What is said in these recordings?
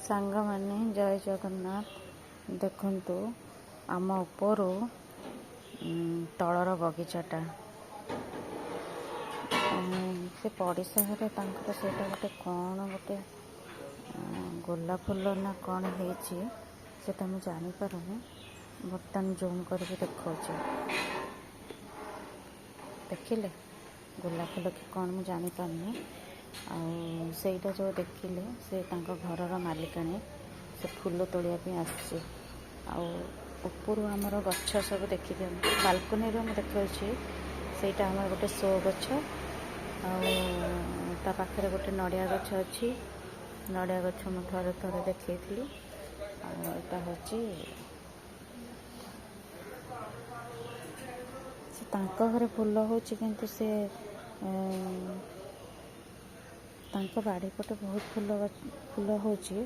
ସାଙ୍ଗମାନେ, ଜୟ ଜଗନ୍ନାଥ। ଦେଖନ୍ତୁ, ଆମ ଉପରୁ ତଳର ବଗିଚାଟା। ସେ ପଡ଼ିଶା ଘରେ ତାଙ୍କର ସେଇଟା ଗୋଟେ କ'ଣ ଗୋଟେ ଗୋଲାପ ଫୁଲ ନା କ'ଣ ହେଇଛି, ସେଟା ମୁଁ ଜାଣିପାରୁନି। ବର୍ତ୍ତମାନ ଜୁମ୍ କରିକି ଦେଖାଉଛି। ଦେଖିଲେ, ଗୋଲାପ ଫୁଲ କି କ'ଣ ମୁଁ ଜାଣିପାରୁନି। ଆଉ ସେଇଟା ଯେଉଁ ଦେଖିଲେ, ସେ ତାଙ୍କ ଘରର ମାଲିକାଣୀ, ସେ ଫୁଲ ତୋଳିବା ପାଇଁ ଆସିଛି। ଆଉ ଉପରୁ ଆମର ଗଛ ସବୁ ଦେଖିଦିଅନ୍ତୁ। ବାଲକୋନିରୁ ମୁଁ ଦେଖାଉଛି। ସେଇଟା ଆମର ଗୋଟେ ଶୋ ଗଛ ଆଉ ତା ପାଖରେ ଗୋଟେ ନଡ଼ିଆ ଗଛ ଅଛି। ନଡ଼ିଆ ଗଛ ମୁଁ ଥରେ ଥରେ ଦେଖେଇଥିଲି। ଆଉ ଏଇଟା ହେଉଛି ସେ ତାଙ୍କ ଘରେ ଫୁଲ ହେଉଛି, କିନ୍ତୁ ସେ ତାଙ୍କ ବାଡ଼ି ପଟେ ବହୁତ ଫୁଲ ଫୁଲ ହେଉଛି,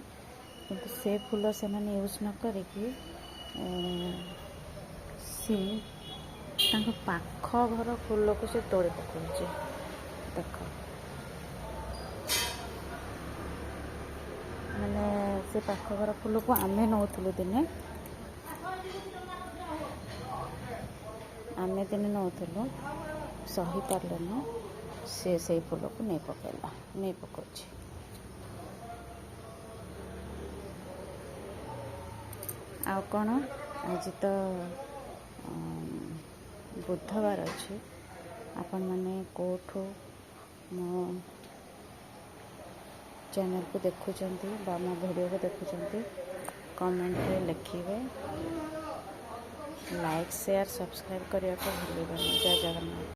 କିନ୍ତୁ ସେ ଫୁଲ ସେମାନେ ୟୁଜ୍ ନ କରିକି ସିଏ ତାଙ୍କ ପାଖ ଘର ଫୁଲକୁ ସେ ତୋଳି ପକାଉଛି। ଦେଖ, ମାନେ ସେ ପାଖ ଘର ଫୁଲକୁ ଆମେ ନେଉଥିଲୁ ଦିନେ, ଆମେ ଦିନେ ନେଉଥିଲୁ, ସହିପାରିଲୁନୁ। ସେ ସେଇ ଫୁଲକୁ ନେଇ ପକାଇଲା, ନେଇ ପକାଉଛି। ଆଉ କ'ଣ, ଆଜି ତ ବୁଧବାର ଅଛି। ଆପଣମାନେ କେଉଁଠୁ ମୋ ଚ୍ୟାନେଲକୁ ଦେଖୁଛନ୍ତି ବା ମୋ ଭିଡ଼ିଓକୁ ଦେଖୁଛନ୍ତି, କମେଣ୍ଟରେ ଲେଖିବେ। ଲାଇକ୍, ସେୟାର, ସବସ୍କ୍ରାଇବ୍ କରିବାକୁ ଭୁଲିବେନି। ଜୟ ଜଗନ୍ନାଥ।